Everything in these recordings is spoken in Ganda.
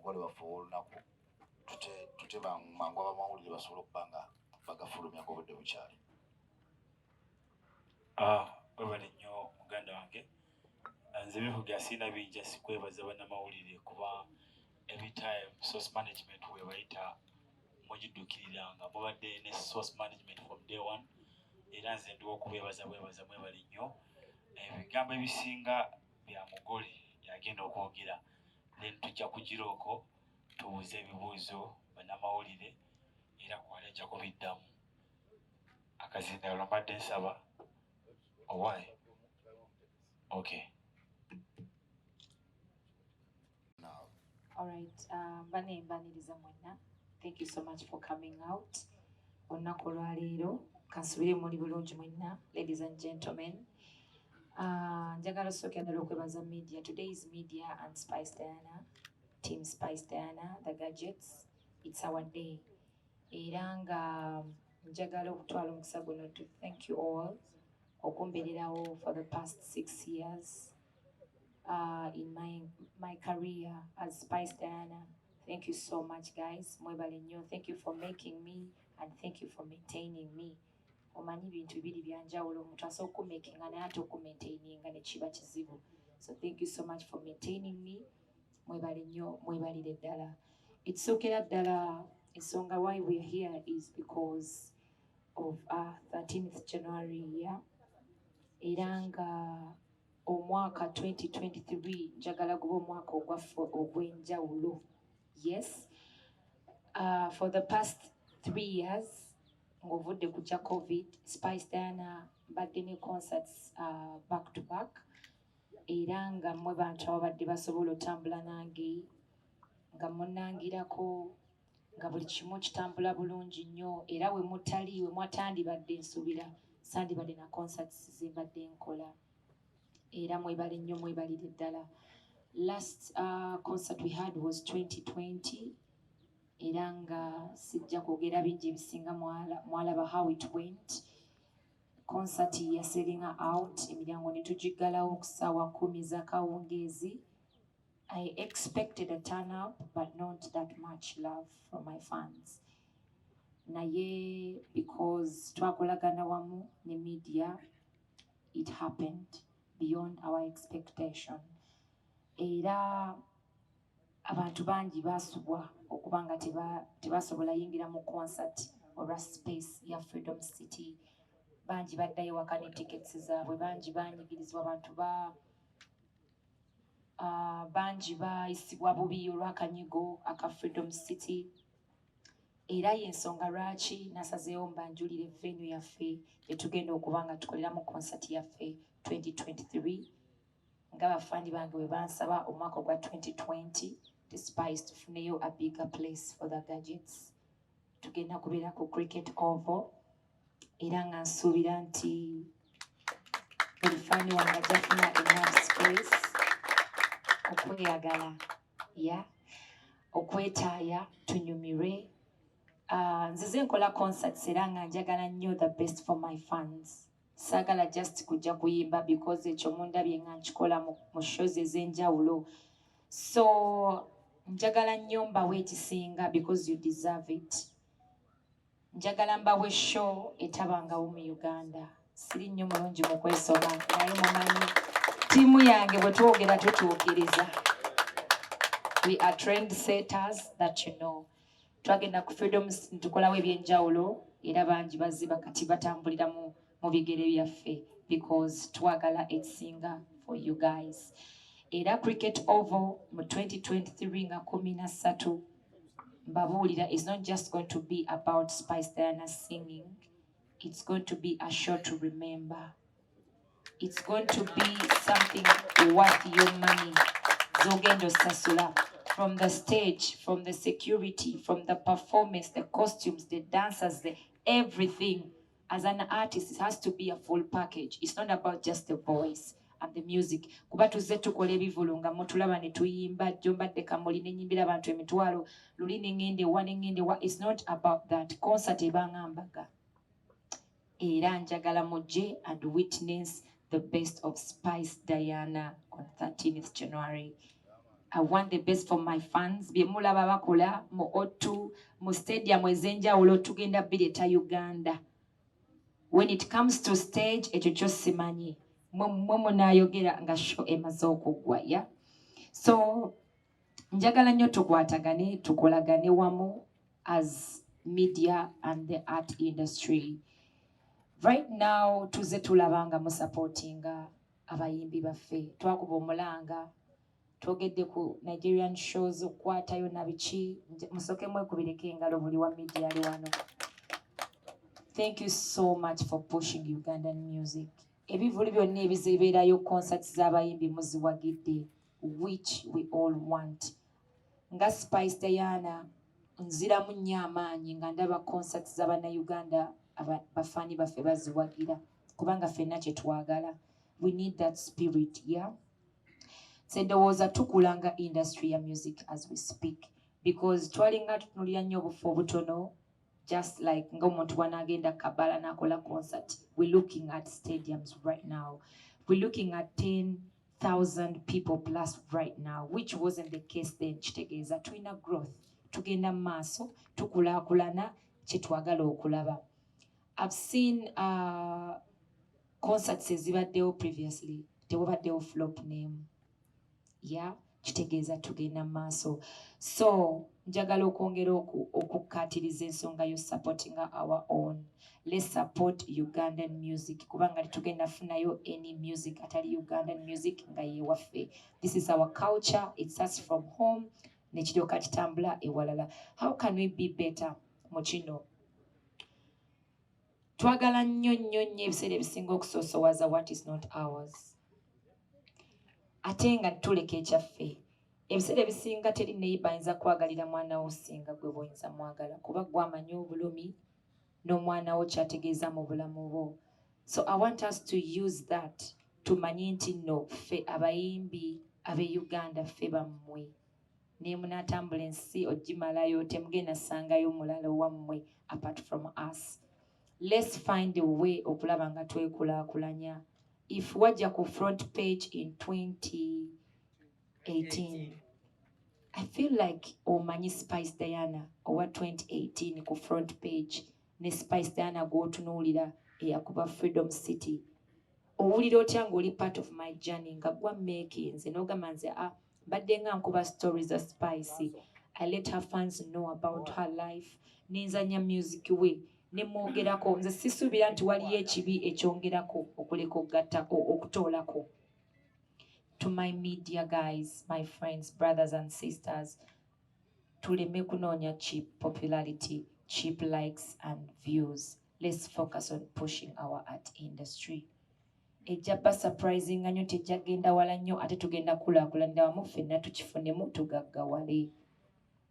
Omugole waffe ow'olunaku tute mangu abamawulire basobole okuba nga bagafulumya ng'obudde bukyali. Ah, webale nnyo muganda wange. Nze bivuga sirina bingi, sikwebaza bannamawulire kuba every time Source Management webayita mugiddukiriranga. Mubadde ne Source Management from day one, era nze ndiwo okubeebaza bwebaza. Mwebale nnyo. Ebigambo ebisinga bya mugole yagenda okwogera, then tujja kugira okwo tubuuze ebibuuzo bannamawulire, era kwali ajja kubiddamu. Akazindaalo mbadde nsaba owaaye. Okay. Now. All right, bane mbaniriza mwenna. Thank you so much for coming out. Olunaku olwaleero kansubire muli bulungi mwenna, ladies and gentlemen. Njagala osookera ddala okwebaza media. Today is media and Spice Diana, Team Spice Diana, the gadgets. It's our day. Era nga njagala okutwala omukisa guno to thank you all okumbeererawo for the past 6 years in my career as Spice Diana. Thank you so much, guys. Mwebale nnyo. Thank you for making me and thank you for maintaining me. Omanyi bintu bibiri bya njawulo, omuntu asobola okumakinga naye ate okumaintaininga ne kiba kizibu. So thank you so much for maintaining me. Mwebale nnyo, mwebalire ddala. Ekisookera ddala, ensonga why we are here is because of 13th January year. Era nga omwaka 2023 njagala guba omwaka ogwaffe ogw'enjawulo. Yes, for the past 3 years ng'ovudde ku kya COVID, Spice Diana mbadde ne concerts back to back, era nga mmwe bantu ababadde basobola otambula nange nga munnangirako nga buli kimu kitambula bulungi nnyo. Era we mutali, we mwatandibadde, nsuubira sandibadde na concerts ze mbadde nkola. Era mwebale nnyo, mwebalire ddala. Last concert we had was 2020, era nga sijja kwogera bingi ebisinga, mwalaba how it went. Concert yasellinga out, emiryango ne tugiggalawo ku ssaawa 10 z'akawungeezi. I expected a turn up but not that much love from my fans, naye because twakolagana wamu ne media, it happened beyond our expectation. Era abantu bangi basubwa okuba nga tebasobola yingira mu concert olwa space ya Freedom City. Bangi baddayo waka ne tickets zaabwe, bangi banyigirizibwa, abantu ba bangi bayisibwa bubi olw'akanyigo aka Freedom City. Era y'ensonga lwaki nasazeewo mbanjulire venue yaffe etugenda okuba nga tukoleramu concert yaffe 2023, nga bafaani bange bwe bansaba omwaka ogwa 2020 Spice tufuneyo a bigger place for the gadgets. Tugenda kubeera ku Cricket Oval, era nga nsuubira nti buli faani wange ajja funa enough space okweyagala ya okwetaaya tunyumirwe. Nzize nkola concerts era nga njagala nnyo the best for my fans. Saagala just kujja kuyimba because ekyo mundabye nga nkikola mu shows ez'enjawulo. So njagala nnyo mbawe ekisinga because you deserve it. Njagala mbawe show etabangawo mu Uganda. Siri nnyo mulungi mu kwesoma, naye mumanyi ttiimu yange bwe twogera tutuukiriza. We are trend setters that you know. Twagenda ku Freedom tukolawo ebyenjawulo, era bangi bazze kati batambulira mu bigere byaffe because twagala ekisinga for you guys. Era Cricket Oval mu 2023 nga 13, mbabuulira, is not just going to be about Spice Diana singing. It's going to be a show to remember. It's going to be something worth your money zogenda osasula, from the stage, from the security, from the performance, the costumes, the dancers, the everything. As an artist, it has to be a full package. It's not about just the voice and the music, kuba tuzze tukola ebivulu nga mutulaba ne tuyimba. Jjo mbadde Kamuli ne nyimbira abantu emitwalo, luli ne ŋŋenda ewa ne ŋŋenda ewa. It's not about that. Concert ebanga mbaga, era njagala mujje and witness the best of Spice Diana on 13th January. I want the best for my fans. Bye mulaba bakola mu O2, mu stadium ez'enjawulo, tugenda bireeta Uganda. When it comes to stage, ekyo kyo simanyi, mwe munaayogera nga show emaze okuggwa. Ya, so njagala nnyo tukwatagane, tukolagane wamu as media and the art industry. Right now tuze tulaba nga musupportinga abayimbi baffe. Twakuba omulanga, twogedde ku Nigerian shows okukwatayo na biki. Musooke mwekubireko engalo buli wa media ali wano. Thank you so much for pushing Ugandan music. Ebivulu byonna ebizibeerayo, concerts z'abayimbi muziwagidde, which we all want. Nga Spice Diana, nziramu nnyo amaanyi nga ndaba concerts z'Abannayuganda, bafaani baffe baziwagira, kubanga ffenna kye twagala. We need that spirit. Yeah, nze ndowooza tukula nga industry ya music as we speak, because twalinga tutunulira nnyo obufo obutono, just like ng'omuntu bw'anaagenda Kabala n'akola concert. We're looking at stadiums right now. We're looking at 10,000 people plus right now, which wasn't the case then. Kitegeeza tulina growth, tugenda mu maaso, tukulaakulana kye twagala okulaba. I've seen concerts ezibaddewo previously, tewabaddewo flop name. Ya, kitegeeza tugenda mu maaso. So njagala okwongera okukkaatiriza ensonga yo supporting our own. Let's support Ugandan music, kubanga tetugenda funayo any music atali Ugandan music nga yewaffe. This is our culture. It starts from home nekiryoka kitambula ewalala. How can we be better mu kino? Twagala nnyo nnyo nnyo ebiseera ebisinga okusoosowaza what is not ours, ate nga tuleka ekyaffe. Ebiseera ebisinga teri neighbor ayinza kwagalira mwana wo singa gwe bwoyinza mwagala, kuba gwe amanyi obulumi n'omwana wo kyategeeza mu bulamu bwo. So I want us to use that, tumanye nti nno ffe abayimbi ab'e Uganda, ffe bammwe. Naye munaatambula ensi ogimalayo, temugenda sangayo mulala owammwe apart from us. Let's find a way okulaba nga twekulaakulanya. If wajja ku front page in 2018, I feel like omanyi Spice Diana owa 2018 ku front page ne Spice Diana gw'otunuulira eyakuba Freedom City, owulira otya ng'oli part of my journey, nga gwa making nze n'ogamba nze, ah, mbadde nga nkuba stories za Spice. I let her fans know about her life, nenzanya music we nemwogerako. Nze sisuubira nti waliyo ekibi ekyongerako okuleka okugattako okutoolako. To my media guys, my friends, brothers and sisters, tuleme kunoonya cheap popularity, cheap likes and views. Let's focus on pushing our art industry. Ejja ba surprising nnyo, tejja genda wala nnyo, ate tugenda kulaakulanira wamu ffenna, tukifunemu, tugaggawale,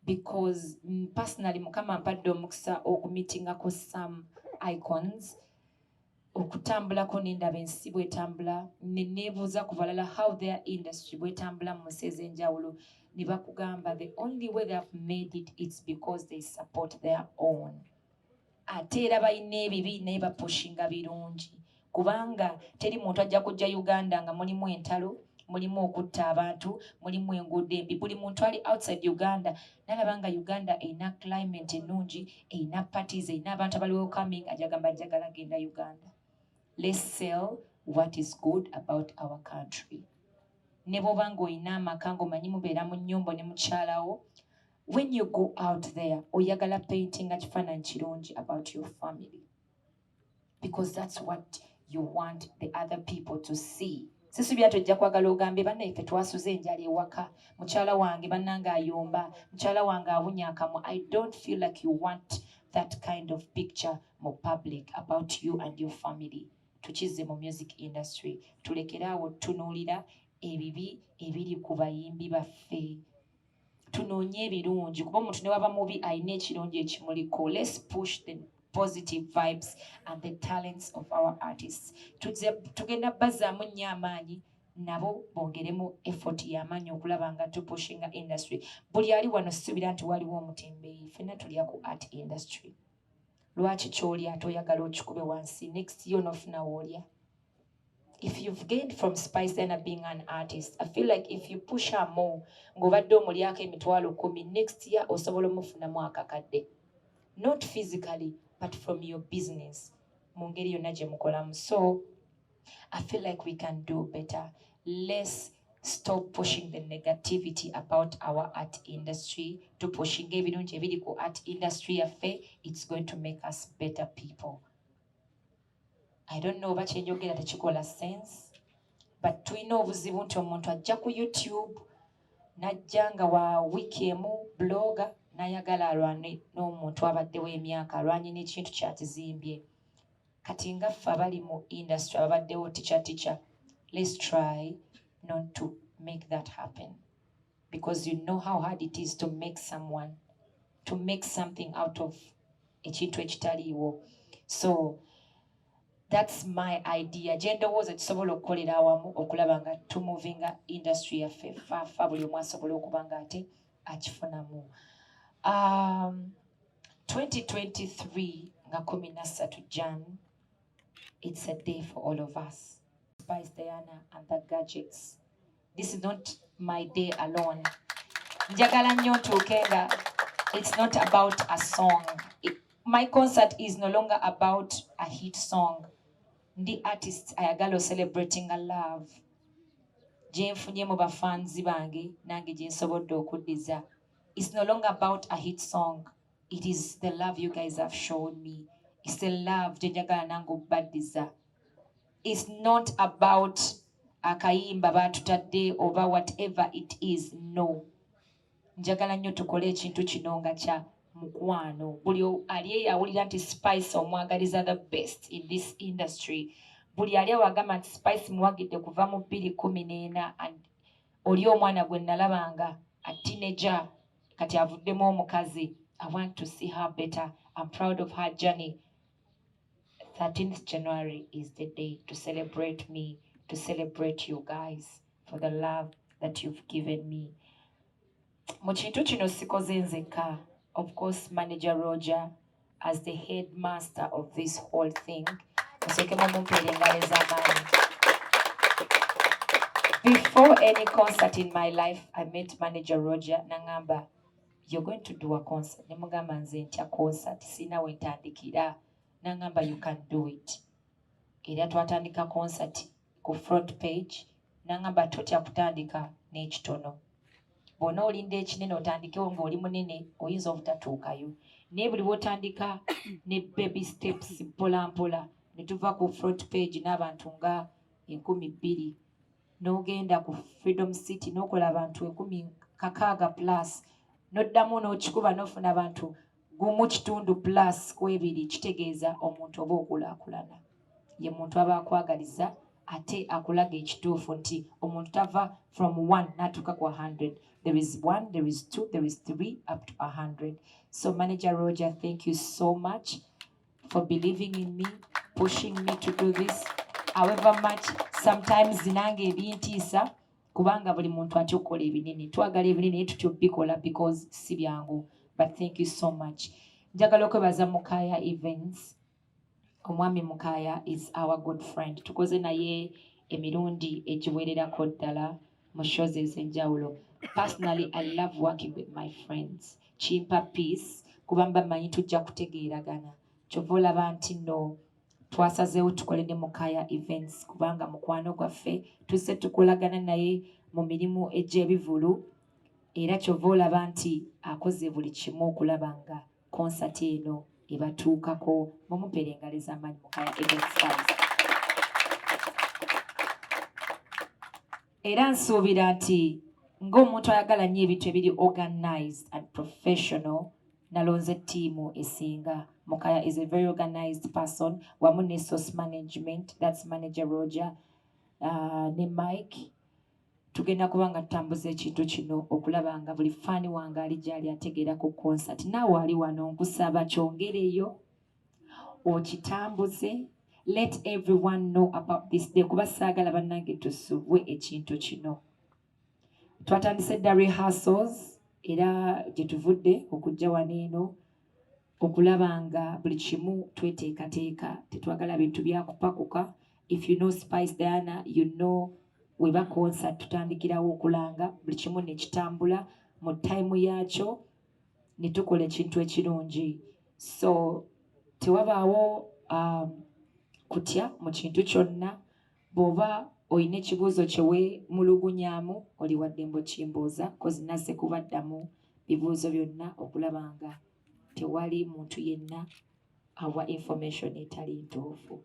because personally Mukama mpadde omukisa okumitingako some icons, okutambulako nendaba ensi bwetambula, ne neebuuza ku balala how their industry bwetambula mu nsi ez'enjawulo, ne bakugamba the only way they have made it, it's because they support their own. Ate era balina ebibi, naye bapushinga birungi, kubanga teri muntu ajja kujja Uganda nga mulimu entalo, mulimu okutta abantu, mulimu enguudo embi. Buli muntu ali outside Uganda nalaba nga Uganda erina climate ennungi, erina parties, erina abantu abali welcoming, ajagamba, "Njagala genda Uganda." Let's sell what is good about our country. Ne bw'oba ng'olina amaka ng'omanyi mubeera mu nnyumba ne mukyalawo, when you go out there oyagala painting kifaananyi kirungi about your family, because that's what you want the other people to see. Sisuubira tojja kwagala ogambe, "Bannaffe twasuze enjala ewaka, mukyala wange bannange ayomba, mukyala wange awunya akamwa." I don't feel like you want that kind of picture mu public about you and your family. Tukize mu music industry, tulekere awo tunuulira ebibi ebiri ku bayimbi baffe, tunoonye ebirungi, kuba omuntu ne waba mubi alina ekirungi ekimuliko. Let's push the positive vibes and the talents of our artists. Tugenda bazaamu nnyo amaanyi, nabo bongeremu effort y'amaanyi okulaba nga tupushinga industry. Buli ali wano, sisuubira nti waliwo omutembeeyi, ffenna tulya ku art industry. Lwaki kyoli ate oyagala okikube wansi? Next year onofuna woolya. If you've gained from Spice Diana being an artist, I feel like if you push her more, ng'obadde omulyako 100,000, next year osobola omufunamu akakadde. Not physically, but from your business. Mu ngeri yonna gye mukolamu. So I feel like we can do better. Let's stop pushing the negativity about our art industry. To pushing ebirungi ebiri ku art industry yaffe, it's going to make us better people. I don't know oba kyenjogera tekikola sense, but tulina obuzibu nti omuntu ajja ku YouTube n'ajja nga wa wiiki emu blogger n'ayagala alwane n'omuntu abaddewo emyaka, alwanye n'ekintu kyakizimbye. Kati nga ffe abali mu industry ababaddewo tica tica, let's try not to make that happen, because you know how hard it is to make someone to make something out of ekintu ekitaliiwo. So that's my idea gye ndowooza tusobola okukolera awamu okulaba nga tumovinga industry yaffe faafa, buli omu asobola okuba nga ate akifunamu. 2023 nga 13 Jan, it's a day for all of us, Spice Diana and the Gadgets. This is not my day alone. Njagala nnyo ntuuke nga it's not about a song. My concert is no longer about a hit song. Ndi artist ayagala celebrating a love gye nfunye mu bafanzi bange, nange gye nsobodde okuddiza. It's no longer about a hit song. It is the love you guys have shown me. It's the love gye njagala nange okubaddiza. It's not about akayimba baatutadde oba whatever it is. No, njagala nnyo tukole ekintu kino nga kya mukwano. Buli ali eyo awulira nti Spice omwagaliza the best in this industry, buli ali awo agamba nti Spice muwagidde kuva mu 2014 and oli omwana gwe nalabanga a teenager, kati avuddemu omukazi, I want to see her better, I'm proud of her journey. 13th January is the day to celebrate me, to celebrate you guys for the love that you've given me. Mu kintu kino sikoze nzekka. Of course, Manager Roger as the headmaster of this whole thing, musooke mumumpeera engalo ez'amaanyi. Before any concert in my life, I met Manager Roger, nangamba, "You're going to do a concert." Nemugamba, "Nze ntya concert, sina we ntandikira." Nangamba, "You can do it." Era twatandika concert ku Front Page. Nangamba, "Totya kutandika n'ekitono. Bw'ona olinda ekinene otandikewo ng'oli munene, oyinza obutatuukayo, naye buli bw'otandika ne baby steps, mpola mpola." Ne tuva ku Front Page n'abantu nga 2000, n'ogenda ku Freedom City n'okola abantu 60,000 plus, n'oddamu n'okikuba n'ofuna abantu 1.5 plus ku ebiri. Kitegeeza omuntu oba okulaakulana ye muntu aba akwagaliza ate akulaga ekituufu nti omuntu tava from one n'atuuka ku 100. There is one, there is two, there is three, up to 100. So Manager Roger, thank you so much for believing in me, pushing me to do this, however much sometimes nange ebintiisa, kubanga buli muntu atya okukola ebinene. Twagala ebinene naye tutya obikola because si byangu, but thank you so much. Njagala okwebaza Mukaya Events. Omwami Mukaya is our good friend. Tukoze naye emirundi egiwererako ddala mu shows ez'enjawulo. Personally, I love working with my friends. Kimpa peace kuba mba mmanyi tujja kutegeeragana. Kyova olaba nti nno twasazeewo tukole ne Mukaya Events, kubanga mukwano gwaffe, tuzze tukolagana naye mu mirimu egy'ebivulu, era kyova olaba nti akoze buli kimu okulaba nga concert eno ebatuukako. Mumupeera engalo ez'amaanyi, Mukaya Events guys. Era nsuubira nti ng'omuntu ayagala nnyo ebintu ebiri organized and professional, nalonze ttiimu esinga. Mukaya is a very organized person, wamu ne Source Management, that's Manager Roger ne Mike. Tugenda kuba nga tutambuza ekintu kino okulaba nga buli fan wange ali gyali ategeera ku concert. Naawe ali wano, nkusaba kyongereyo okitambuze. Let everyone know about this day, kuba saagala bannange tusubwe ekintu kino. Twatandise dda rehearsals, era gye tuvudde okujja wano eno okulaba nga buli kimu tweteekateeka. Tetwagala bintu byakupakuka. If you know Spice Diana, you know weba concert tutandikirawo okulanga buli kimu ne kitambula mu time yaakyo ne tukola ekintu ekirungi. So tewabaawo kutya mu kintu kyonna. Bw'oba olina ekibuuzo kye weemulugunyaamu, oli wa ddembe okimbuuza, 'cause nazze kubaddamu bibuuzo byonna okulaba nga tewali muntu yenna awa information etali ntuufu.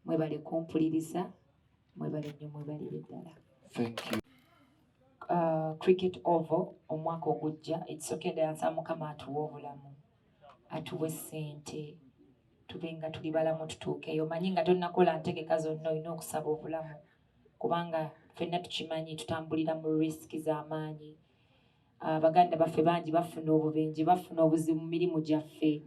Mwebale kumpuliriza, mwebale nnyo, mwebalire ddala. Thank you. Cricket Oval omwaka ogujja. Ekisooka ddala nsaba Mukama atuwe obulamu, atuwe ssente, tube nga tuli balamu tutuukeyo. Manyi nga tonnakola ntegeka zonna, olina okusaba obulamu, kubanga ffenna tukimanyi tutambulira mu risk z'amaanyi. Baganda baffe bangi bafuna obubenje, bafuna obuzibu mu mirimu gyaffe,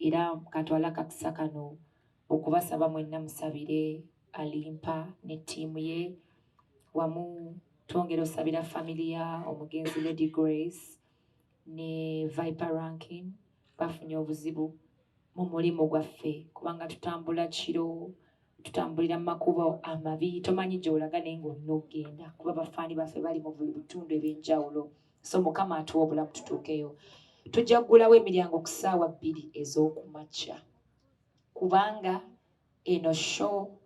era katwala akakisa kano okubasaba mwenna musabire Alimpa ne ttiimu ye, wamu twongera osabira family ya omugenzi Lady Grace ne Viper Ranking, bafunye obuzibu mu mulimu gwaffe, kubanga tutambula kiro, tutambulira mu makubo amabi, tomanyi gy'olaga naye ng'olina okugenda, kuba bafaani baffe bali mu buli bitundu ebyenjawulo. So Mukama atuwa obulamu tutuukeyo. Tujja kugulawo emiryango ku ssaawa 2 ez'okumakya, kubanga eno show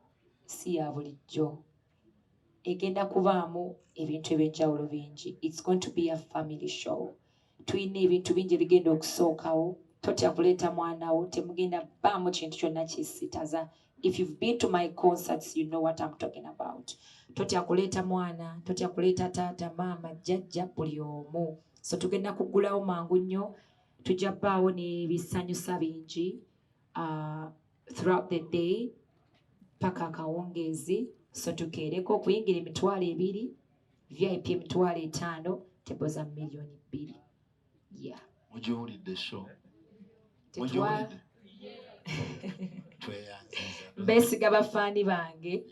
si ya bulijjo, egenda kubaamu ebintu ebyenjawulo bingi. It's going to be a family show. Tulina ebintu bingi ebigenda okusookawo. Totya kuleeta mwana wo, temugenda baamu kintu kyonna kisitaza. If you've been to my concerts, you know what I'm talking about. Totya kuleeta mwana, totya kuleeta taata, maama, jjajja, buli omu. So tugenda kuggulawo mangu nnyo, tujja bbaawo n'ebisanyusa bingi throughout the day paka akawungeezi. So tukeereko. Okuyingira 20,000, VIP 50,000, table za 2 million, yeah. Mugiwulidde show? Mugiwulidde? Tweyanziza. Mbeesiga bafaani bange.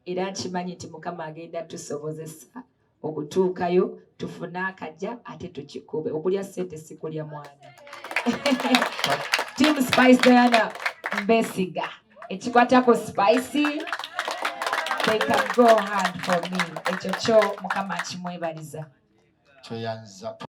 Era nkimanyi nti Mukama agenda tusobozesa okutuukayo, tufune akajja ate tukikube. Okulya ssente si kulya mwana. Team Spice Diana mbesiga, ekikwatako Spice, they can go hard for me. Ekyo kyo Mukama akimwebaliza. Tweyanziza.